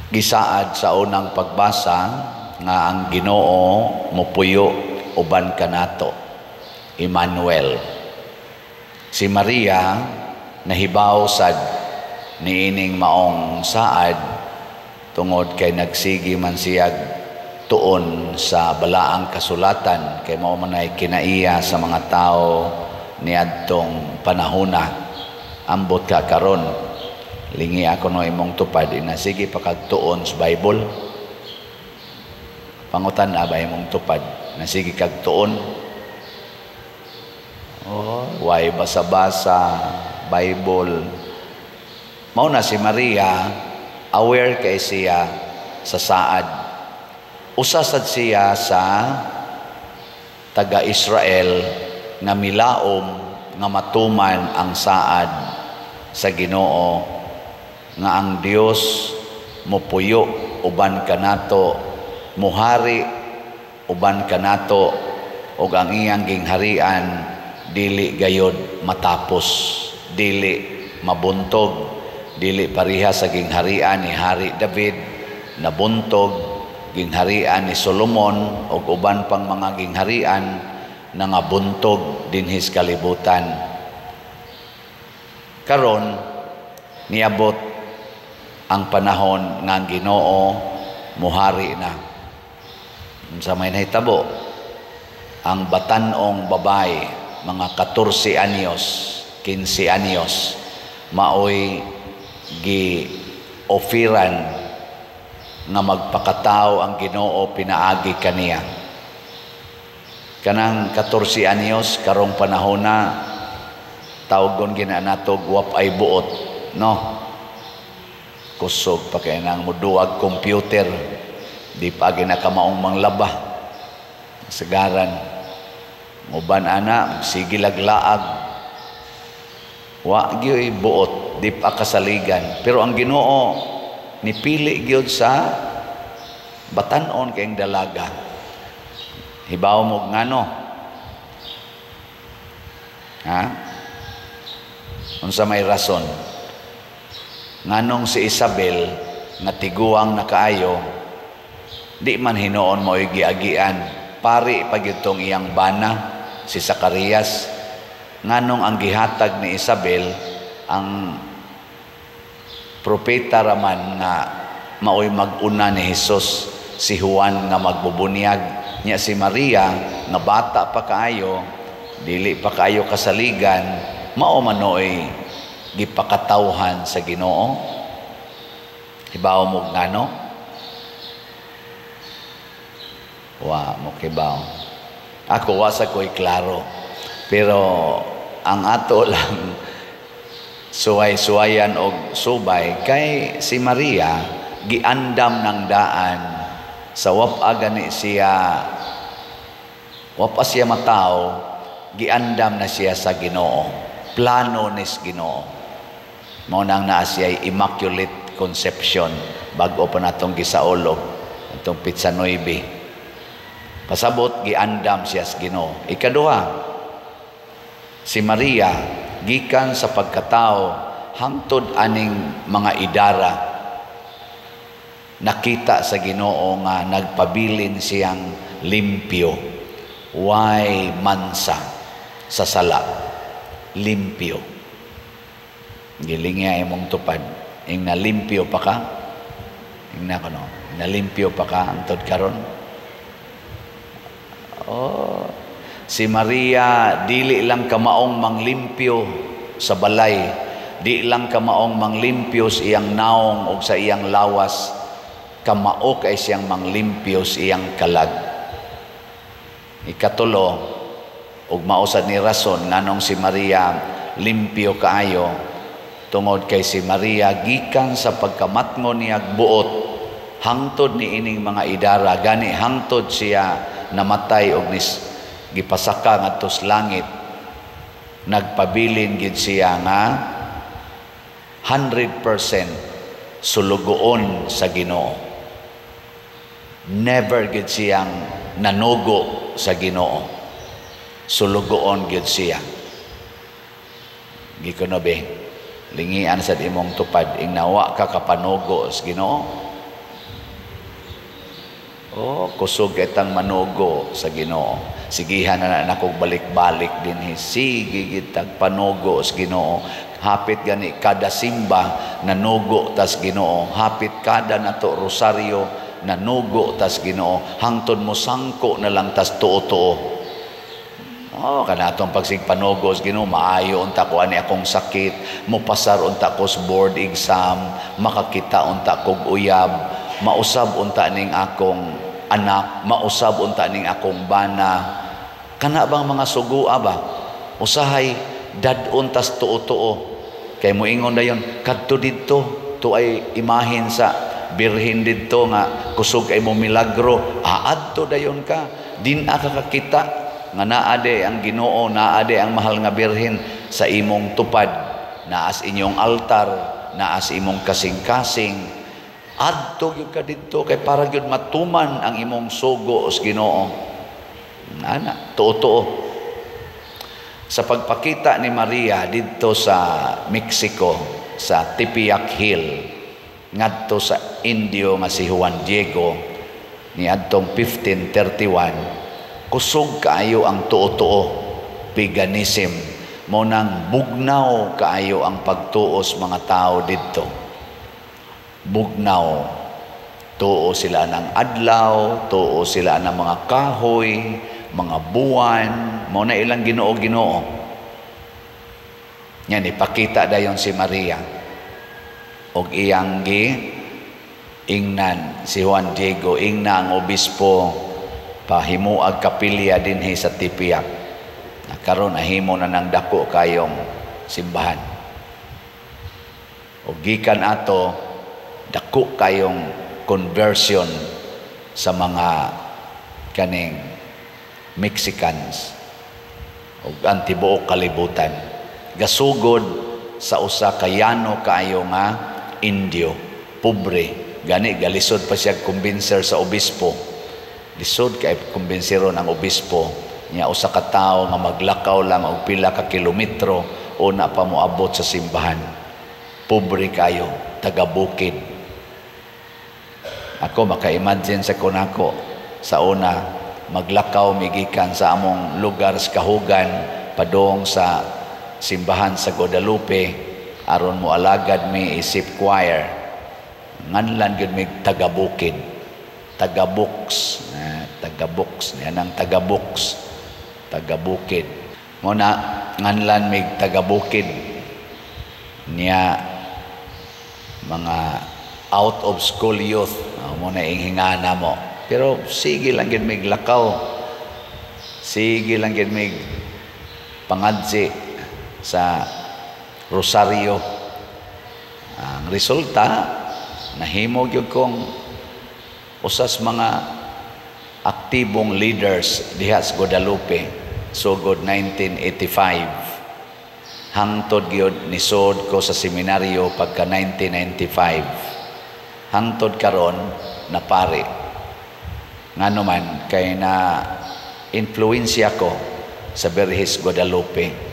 Gisaad sa unang pagbasa nga ang Ginoo mopuyo uban kanato. Emmanuel. Si Maria nahibaw sad niining maong saad tungod kay nagsigi man siyag tuon sa balaang kasulatan, kay mao man ay kinaiya sa mga tao niadtong panahona. Ambot ka karon, lingi ako no imong tupad, ina sige pa kag tuon sa Bible. Pangutan na ba imong tupad na sige kag tuon? Oh, why basa-basa Bible. Mao na si Maria, aware kay siya sa saad. Usa sad siya sa taga-Israel nga milaom nga matuman ang saad sa Ginoo nga ang Dios mopuyo uban kanato, muhari uban kanato, ug ang iyang gingharian dili gayod matapos, dili mabuntog, dili pareha sa gingharian ni Hari David nabuntog, gingharian ni Solomon ug uban pang mga gingharian na nga buntog dinhis kalibutan. Karon niabot ang panahon nga ang Ginoo muhari na. Unsa may nahitabo? Ang batan-ong babae, mga 14 anyos, 15 anyos, maoy gi ofiran nga magpakatao ang Ginoo pinaagi kaniya. Kanang 14 anyos karong panahon na, tawgon gina nato wap ay buot, no? Kusog pa kay nang muduag computer, di pa ginakamaong manglaba. Sagaran. Uban ana sige laglaag. Wa gyoy buot, di pa kasaligan. Pero ang Ginoo nipili gyud sa batan-on kayong dalaga. Hibaw mo ngano? Ha? Unsa may rason? Nganong si Isabel nga tiguang na kaayo, di man hinuon mo'y giagian, pari pa gyud tong iyang bana si Zacarias. Nganong ang gihatag ni Isabel ang propeta raman nga maoy mag-una ni Hesus, si Juan nga magbubunyag? Nya si Maria nga bata pa kaayo, dili pa kaayo kasaligan, mao man nooy gipakatawhan sa Ginoo? Hibaw mo ngano? Wa mo kibaw. Ako, wa sa ko'y klaro. Pero ang ato lang suway-suwayan og subay kay si Maria giandam ng daan sa wap-a gani siya, wap-a siya mataw, giandam na siya sa Ginoo, plano nis Ginoo. Mao nang naa siya Immaculate Conception, bag-o pa natong gisaulog atong pitsa 9. Pasabot giandam siya sa Ginoo. Ikaduha, si Maria gikan sa pagkatao hangtod aning mga idara, nakita sa Ginoo nga nagpabilin siyang limpyo, way mansa sa sala, limpyo. Gilingya imong tupad, ing nalimpyo pa ka, ing na kono, nalimpyo pa ka hangtod karon. Oh, si Maria dili lang kamaong manglimpyo sa balay, di lang kamaong manglimpyo sa iyang naong o sa iyang lawas, kamao kay siyang manglimpyo sa iyang kalag. Ikatulo, ug mao sad ni rason nganong si Maria limpyo kaayo, tungod kay si Maria gikan sa pagkamatngon niyag buot hangtod ni ining mga idara, gani hangtod siya namatay og nis gipasaka ngadto sa langit, nagpabilin gid siya nga 100% sulugoon sa Ginoo. Never gid siyang nanugo sa Ginoo. Sulugoon gid siya. Gikuno be, lingian sa imong tupad, ing nawa ka kapanugo sa Ginoo. Oh, kusog itang manugo sa Ginoo. Sigihan na na nako balik-balik dinhi. Sige gitag panugo sa Ginoo. Hapit gani kada simba nanugo tas Ginoo. Hapit kada nato rosaryo nanugo tas Ginoo. Hangtod mo sangko na lang tas tuo-tuo. Oh, kana atong pagsig panugo sa Ginoo, maayo unta ko ani akong sakit, mopasar unta ko sa board exam, makakita unta kog uyab, mausab unta ning akong anak, mausab unta ning akong bana. Kana bang mga sugua ba? Usahay dad-on tas tuo-tuo. Kay moingon dayon, kadto didto, to ay imahin sa birhen didto nga kusog ay mo milagro, aadto dayon ka, din ka kakita nga naa de ang Ginoo, naa de ang mahal nga birhen sa imong tupad, naas inyong altar, naas imong kasing-kasing. Adto gyud ka didto kay para gyud matuman ang imong sugo sa Ginoo. Ana, tuo-tuo. Sa pagpakita ni Maria didto sa Mexico, sa Tepeyac Hill, ngadto sa Indio nga si Juan Diego niadtong 1531, kusog kaayo ang tuo-tuo, paganism. Mo nang bugnaw kaayo ang pagtuos mga tao didto. Bugnaw. Tuo sila ng adlaw, tuo sila ng mga kahoy, mga buwan, mo na ilang Ginoo-Ginoo. Yan, ipakita dayon si Maria. Og iyang gi ingnan si Juan Diego, ingna ang obispo pahimuag kapilya dinhi sa Tepeyac. Karon nahimo na ng dako kayong simbahan. Og gikan ato, dako kayong conversion sa mga kaning Mexicans ug ang tibuok kalibutan. Gasugod sa usa ka yano kaayo nga Indio, pobre. Gani galisod pa siya kumbinser sa obispo. Lisod kay kumbinseron ang obispo niya, usa ka tawo nga maglakaw lang og pila ka kilometro una pa moabot sa simbahan. Pobre kayo, taga bukid. Ako maka-imagine sa kunako sa una maglakaw migikan sa among lugar sa Kahugan padung sa simbahan sa Guadalupe aron mo alagad mi isip choir. Nganlan gyud mig taga bukid, taga books, taga books, yan ang taga books, taga bukid. Mo na nganlan mig taga bukid niya, mga out of school youth, mo na hingana mo. Pero sige lang gid mig lakaw, sige lang gid mig pangadzi sa Rosario. Ang resulta, nahimo gyud kong usas mga aktibong leaders diha sa Guadalupe sugod 1985 hangtod gyud nisod ko sa seminaryo pagka 1995, hangtod karon na pare. Ngano man kay na influensya ko sa Birhis Guadalupe.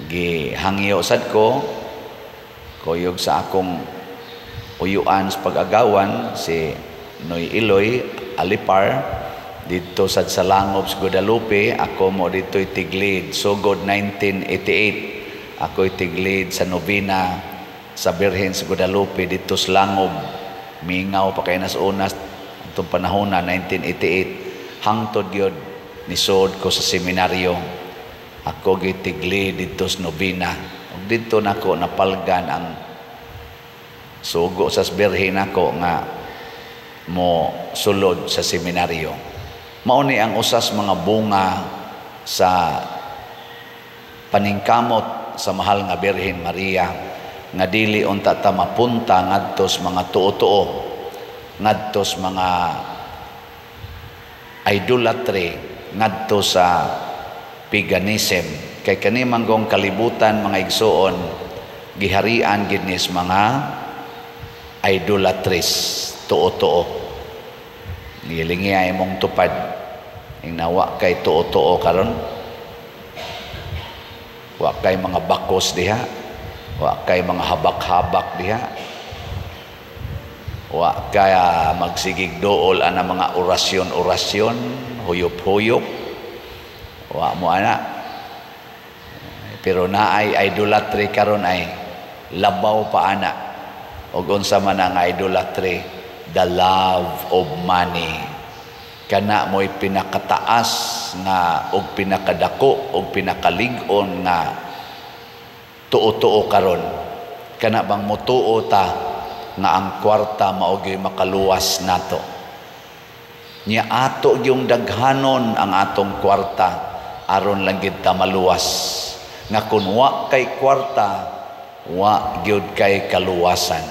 Gihangyo sad ko kuyog sa akong uyuan sa pag-agawan, si Noy Iloy Alipar, didto sad sa Langob sa Guadalupe. Ako mo didto'y tiglid sugod 1988. Ako'y tiglid sa novena sa Birhen sa Guadalupe didto sa Langob. Mingaw pa kay nas unas atong panahon na 1988, hangtod gyud nisod ko sa seminaryo. Ako gitigli didto sa novena ug didto nako napalgan ang sugo sa Birhen nako nga mo sulod sa seminaryo. Mao ni ang usas mga bunga sa paningkamot sa mahal nga Birhen Maria, nga dili unta ta mapunta ngadto sa mga tuo-tuo, ngadto sa mga idolatry, ngadto sa paganism. Kay kani manggong kalibutan, mga igsuon, giharian gid ni mga idolatries, tuo-tuo. Gilingi ay mong tupad ing nawa kay tuo-tuo karon, wa kay mga bakos diha, wa kay mga habak-habak diha. Wa kaya magsigig dool ana mga orasyon-orasyon, huyop-huyop. Wa mo ana. Pero naay idolatry karon ay labaw pa ana. Og unsa man ang idolatry? The love of money. Kana mo'y pinakataas nga og pinakadako og pinakalig-on nga tuo-tuo karon. Kana bang mutuo ta nga ang kwarta mao gyud makaluwas nato? Nya ato yung daghanon ang atong kwarta aron lang gid ta maluwas. Nga kun wa kay kwarta, wa gyud kay kaluwasan.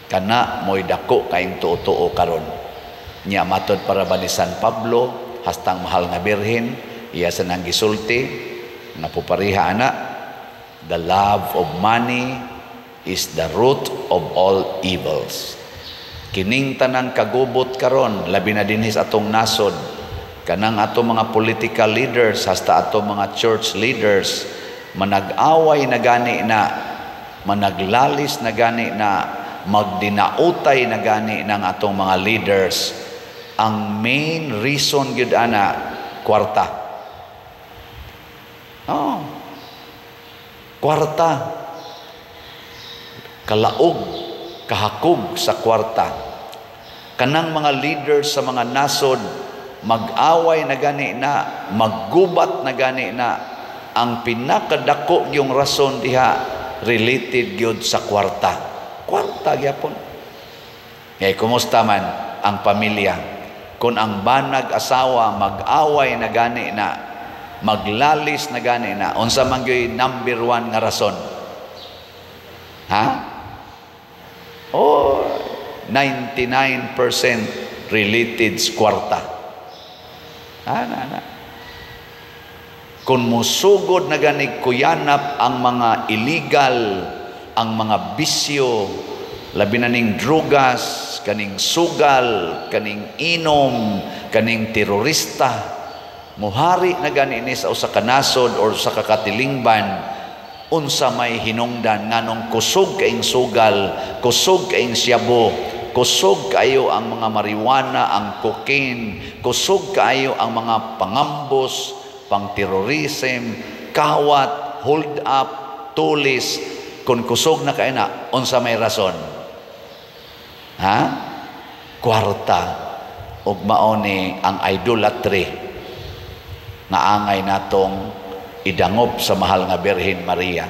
Kana mo'y dako kaayong tuo-tuo karon. Nya matod para ba ni San Pablo, hastang Mahal nga Birhen, iya sa nang gisulti nga pupariha ana, "The love of money is the root of all evils." Kining tanang kagubot karon, labi na dinhi sa atong nasod, kanang atong mga political leaders hasta atong mga church leaders, manag-away na gani na, managlalis na gani na, magdinautay na gani ng atong mga leaders. Ang main reason gyud ana, kwarta. Oh. Kwarta. Kalaog, kahakog sa kwarta. Kanang mga leaders sa mga nasod, mag-away na gani na, maggubat na gani na, ang pinakadako yung rason diha related gyud sa kwarta. Kwarta gyapon. Ngay kumusta man ang pamilya? Kung ang banag asawa mag-away na gani na, maglalis na gani na, unsa man gyud number one nga rason? Ha? Oh, 99% related sa kwarta. Ah, na, na. Kung musugod na ganig kuyanap ang mga illegal, ang mga bisyo, labi na ning drugas, kaning sugal, kaning inom, kaning terorista, muhari na gani ni sa usa ka nasod or sa kakatilingban, unsa may hinungdan? Nganong kusog kaing sugal, kusog kaing siyabo, kusog kaayo ang mga marijuana, ang cocaine, kusog kaayo ang mga pangambos, pang-terrorism, kawat, hold up, tulis? Kung kusog na kaayo na, unsa may rason? Ha? Kwarta. Ug mao ni ang idolatry nga angay natong idangop sa Mahal nga Birhen Maria.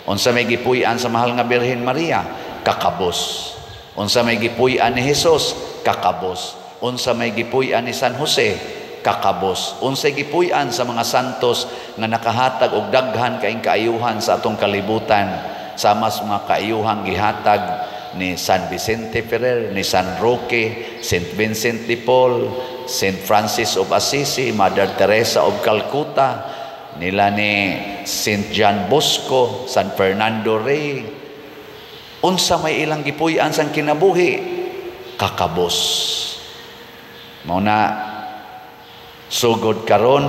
Unsa may gipuy-an sa Mahal nga Birhen Maria? Kakabos. Unsa may gipuy-an ni Jesus? Kakabos. Unsa may gipuy-an ni San Jose? Kakabos. Unsa gipuy-an sa mga santos nga nakahatag og daghan kaing kaayuhan sa atong kalibutan, sama sa mga kaayuhang gihatag ni San Vicente Ferrer, ni San Roque, Saint Vincent de Paul, Saint Francis of Assisi, Mother Teresa of Calcutta, nila ni Saint John Bosco, San Fernando Rey? Unsa may ilang gipuy-an sang kinabuhi? Kakabos. Mao na sugod karon,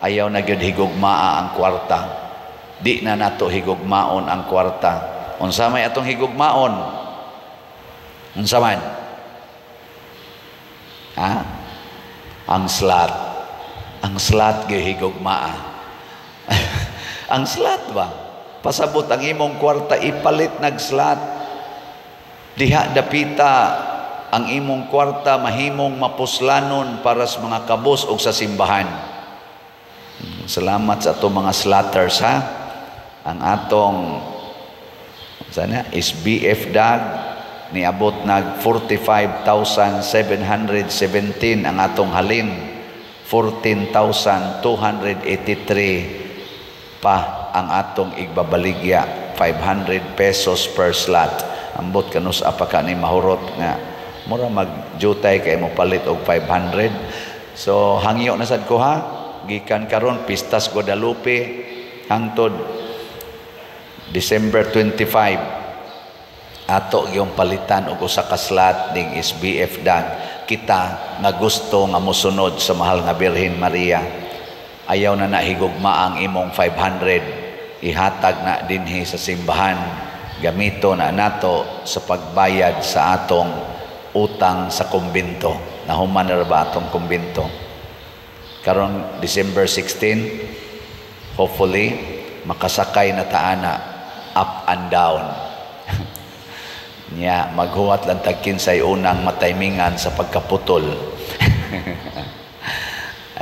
ayaw na gyud higugmaa ang kwarta. Di na nato higugmaon ang kwarta. Unsa may atong higugmaon? Unsa man? Ha? Ang slot. Ang slot gyud higugmaa. Ang slot ba? Pasabot ang imong kwarta ipalit nag slot. Diha dapita ang imong kwarta mahimong mapuslanon para sa mga kabos o sa simbahan. Salamat sa atong mga slotters, ha. Ang atong sana is BF Dag niabot nag 45,717 ang atong halin, 14,283 pa ang atong igbabaligya, 500 pesos per slot. Ambot kanus apa ka ni mahurot nga mura magjutay kay mo palit og 500. So hangyo na sad ko, ha, gikan karon Pistas Guadalupe hangtod December 25, ato yung palitan og usa ka slot ning SBF Dan. Kita nga gusto nga mosunod sa Mahal nga Birhen Maria, ayaw na nahigugma ang imong 500, ihatag na dinhi sa simbahan, gamito na nato sa pagbayad sa atong utang sa kumbento. Nahuman na ba atong kumbento? Karon December 16, hopefully makasakay na ta ana up and down. Nya maghuwat lang tag kinsay unang mataymingan sa pagkaputol.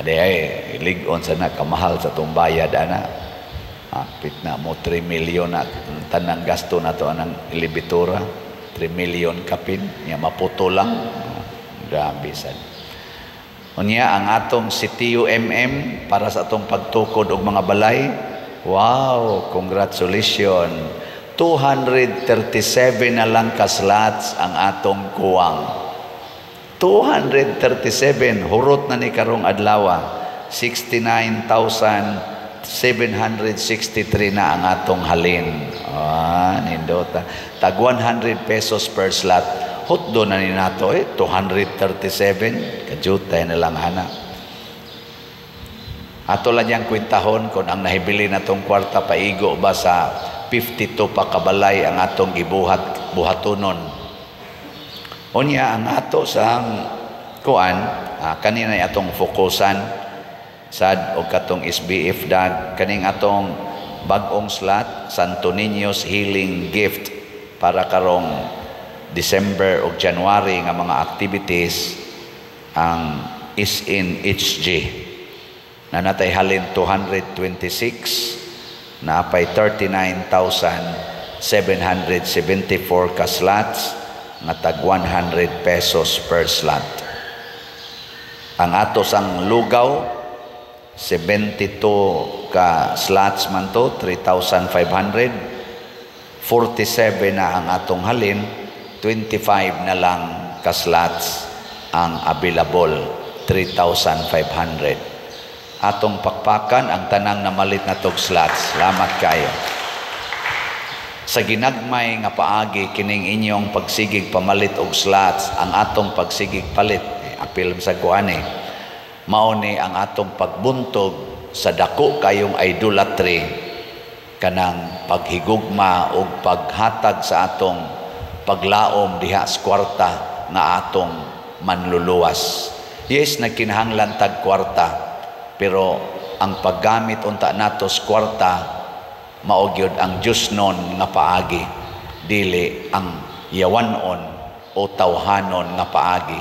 Ade ay lig-on sa na, kamahal sa tong bayad ana. Hapit na mo 3 million na tanang gasto nato anang elevatora. 3 million kapin nya maputol lang. Grabe sad. Unya ang atong CTUMM para sa atong pagtukod og mga balay. Wow, congratulations. 237 na lang ka slots ang atong kuwang. 237, hurot na ni karong adlaw. 69,763 na ang atong halin. Ah, nindota. Tag 100 pesos per slot. Hutdo na ni nato eh, 237. Kajutay na lang ana. Ato lang niyang kwentahon kung ang nahibili na tong kwarta paigo ba sa 52 pa kabalay ang atong gibuhat buhatonon. Unya ang ato sa kuan, kanina atong fokusan sad og katong SBF dag, kaning atong bag-ong slot, Santo Niño's Healing Gift, para karong December ug January nga mga activities, ang SNHG na natay halin 226, napay 39,774 ka slots nga tag 100 pesos per slot. Ang ato sang lugaw, 72 ka slots man to, 3,500. 47 na ang atong halin, 25 na lang ka slots ang available, 3,500. Atong pakpakan ang tanang namalit na tog slots. Salamat kayo. Sa ginagmay nga paagi kining inyong pagsigig pamalit og slots, ang atong pagsigig palit, apil sa kuan eh, mao ni ang atong pagbuntog sa dako kayong idolatry, kanang paghigugma og paghatag sa atong paglaom diha sa kwarta nga atong manluluwas. Yes, nagkinahanglan tag kwarta, pero ang paggamit unta nato sa kwarta mao gyud ang Diyosnon nga paagi, dili ang yawanon o tawhanon nga paagi.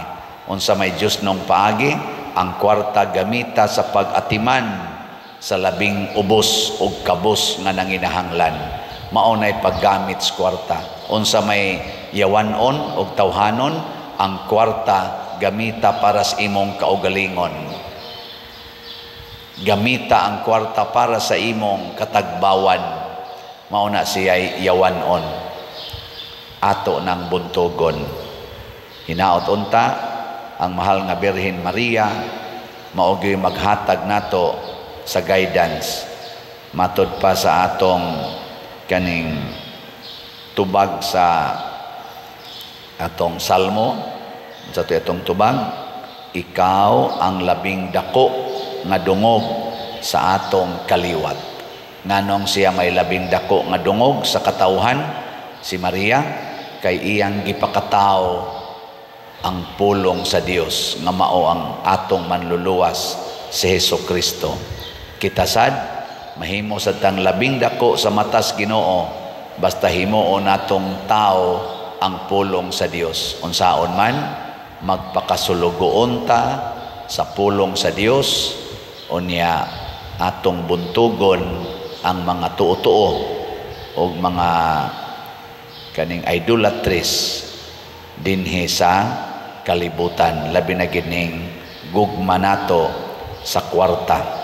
Unsa may Diyosnong paagi? Ang kwarta gamita sa pag-atiman sa labing ubos og kabos nga nanginahanglan. Mao nay paggamit sa kwarta. Unsa may yawanon og tawhanon? Ang kwarta gamita para sa imong kaugalingon. Gamita ang kwarta para sa imong katagbawan. Mao na siya'y yawanon. Ato nang buntugon. Hinaot unta ang mahal nga Birhen Maria mao gyud maghatag nato sa guidance. Matod pa sa atong kaning tubag sa atong salmo, sa atong tubag, ikaw ang labing dako nga dungog sa atong kaliwat. Nganong siya may labing dako nga dungog sa katawhan, si Maria? Kay iyang gipakatao ang pulong sa Dios nga mao ang atong manluluwas si Hesus Kristo. Kita sad mahimo sad tang labing dako sa matas Ginoo basta himuon natong tao ang pulong sa Dios. Unsaon man magpakasulugoon ta sa pulong sa Dios, unya atong buntugon ang mga tuo-tuo o mga kaning idolatries dinhi sa kalibutan, labi na gining gugma nato sa kwarta.